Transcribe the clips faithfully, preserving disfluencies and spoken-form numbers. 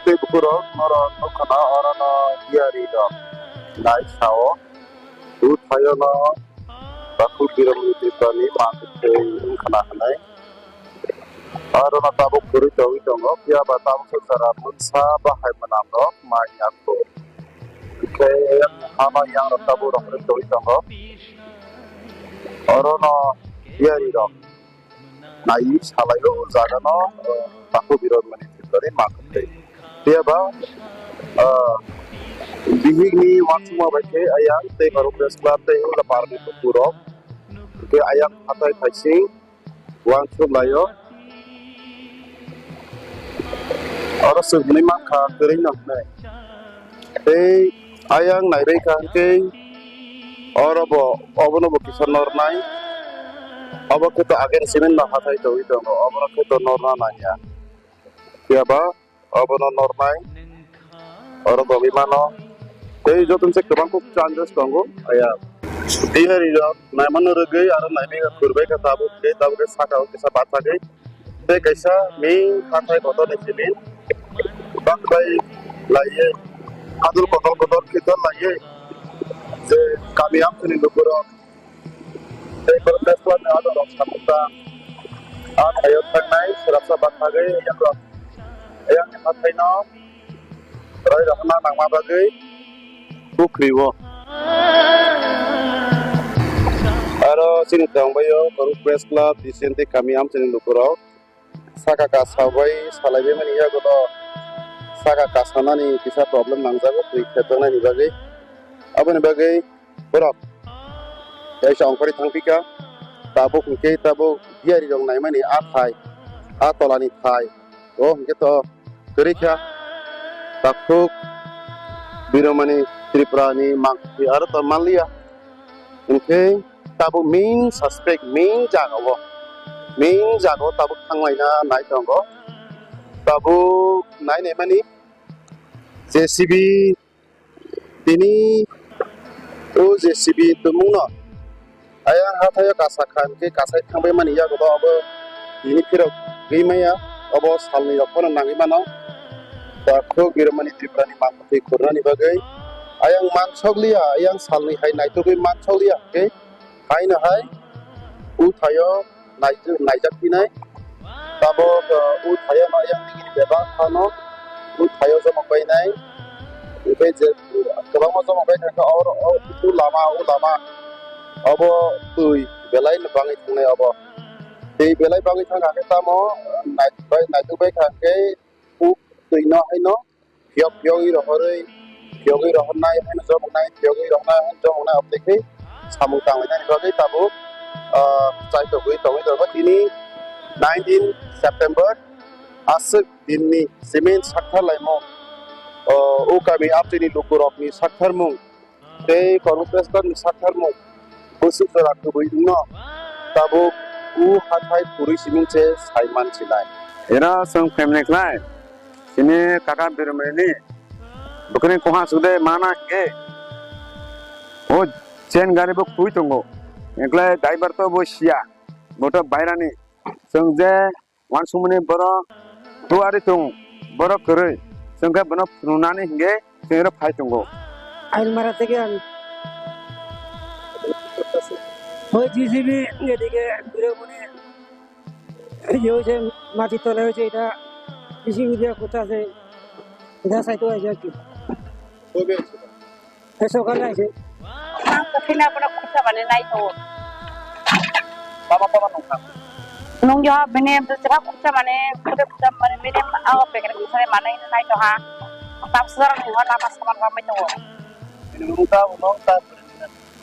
Tei bukurok norok nukha na orono diyari rok nai sao. Bwthaio no Takhuk Biromani Tripurani mangkhwtwi wngkhana hwnwi. Orono tabuk kwrwi tongwi tongo, phiya ba tabuk swk jora mungsa bahai mwnam rok mai ya kho. Hwnkhe yang hama yang rok tabuk rok kwrwi tongwi tongo. Orono diyari rok naiwi salaio o jaga no, eh, Takhuk Biromani Tripurani mangkhwtwi. Phiya ba, eh, bihikni uansukma bai khe ayang tei Garo Press Club tei Hula Parkni bukurok. Hwnkhe ayang hathai phaising uansuk laio. Oro chwng hwnwi mankha kwrwino hwnwi. Tei ayang naibai kha hwnkhe oro bo obono bo kisa nornai. Obo khe to again cement no hathai tongwi tongo, obono khe to norna nangya. Phiya ba obono nornai, oro tongwi mano. Tei joto se kwbang kuk changes tongo, aya. Diyari rok naimano rwgwi aro naibai kha, khurbai kha tabuk khe, tabuk khe saka o kisa bathagwi. Tei kaisa ming khathai kotor ni simi bakhai laiye, adul kotor kotor khitor laiye, je kami amchini lukurok tei borok Tesla ni adorok samung ta. A thaio thangnai srapsa bathagwi yang rok, yang ni hathai no roi rok na nangma bagwi bukri o. Aro chini tongbaio Garo Press Club, D C N T kami amchini lukurok saka kasa bai salaibai mani yago do saka kasanani kisa problem nangjago twi khetoknani bagwi. Aboni bagwi borok kaisa ongkhorwi thangpikha. Tabuk hwnkhe tabuk diyari rok naimani a thai, a tolani thai. O hwnkhe to kwrwi kha. Takhuk Biromani Tripurani mangkhwtwi aro to manliya. Hwnkhe tabuk main suspect, main jaga o, main jaga o tabuk thanglaina nai tongo. Tabuk nai naimani J C B tini o J C B tumungno ayang hathaio kasa kha hwnkhe kasai thangbai mani yago do abo tini phirok gwi maya, obo salni rok phano nangwi mano. Takhuk Biromani Tripurani mangkhwtwi khurnani bagwi ayang mansokliya, ayang salni hai naitugwi mansokliya hwnkhe haino hai bwthaio nai-, naijak phinai. Tabuk, uh, o thaio no yang digini bebak phano o thaio jomok bainai. Hwnkhe je kwbangma jomok bai thangkha oro, o, o lama, o lama. Obo twi belai no bangwi thangnai obo. Twi belai bangwi thangkha khe tamo, uh, nai-, bai, naitok bai thangkhe o twi no haino phiyok phiyogwi rohorwi, phiyogwi rohornai haino jomoknai, phiyogwi rohornai haino jomoknai, obotwi khe samung tanglainani bagwi tabuk, ah, chaitogwi tongwi tongo. Tini nineteen September, aswk dinni cement sakthar laimung, o, o kami amchini lukurokni saktharmung, tei Kormo Press Club ni saktharmung bwswk jora kwbwi wngno tabuk o hathai kwrwi siming se sai man sinai. Ira chwng family khlai sini kaka Biromani ni bwkhwni koha sude mana hwnkhe o chain gari bo khwi tongo, hwnkhe driver to bo siya, bo to bairani. Chwng je Wansukmani borok tuari tongo, borok kwrwi. Chwng khe bono phunuknani hinkhe chwng oro phai tongo. Ailmara theke ang. Hoi G C B এদিকে বিরোধী হয়েছে, মাটির তলায় হয়েছে এটা, কৃষি বিভাগ কোথা আছে, এটা চাইতে হয়েছে আর কি। কবে হয়েছে? Eso kala ise. Ang kathina bono khursa mane nai to. Tama tama nungkha. Nung yo bini bwswk khursa mane khursa khursa mane bini ang pekre khursa mane nai to ha. Tam sar ni ho lama saman ramai to. Bini nungkha nungkha.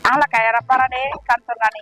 Ang la kaya ra para de kantor nani.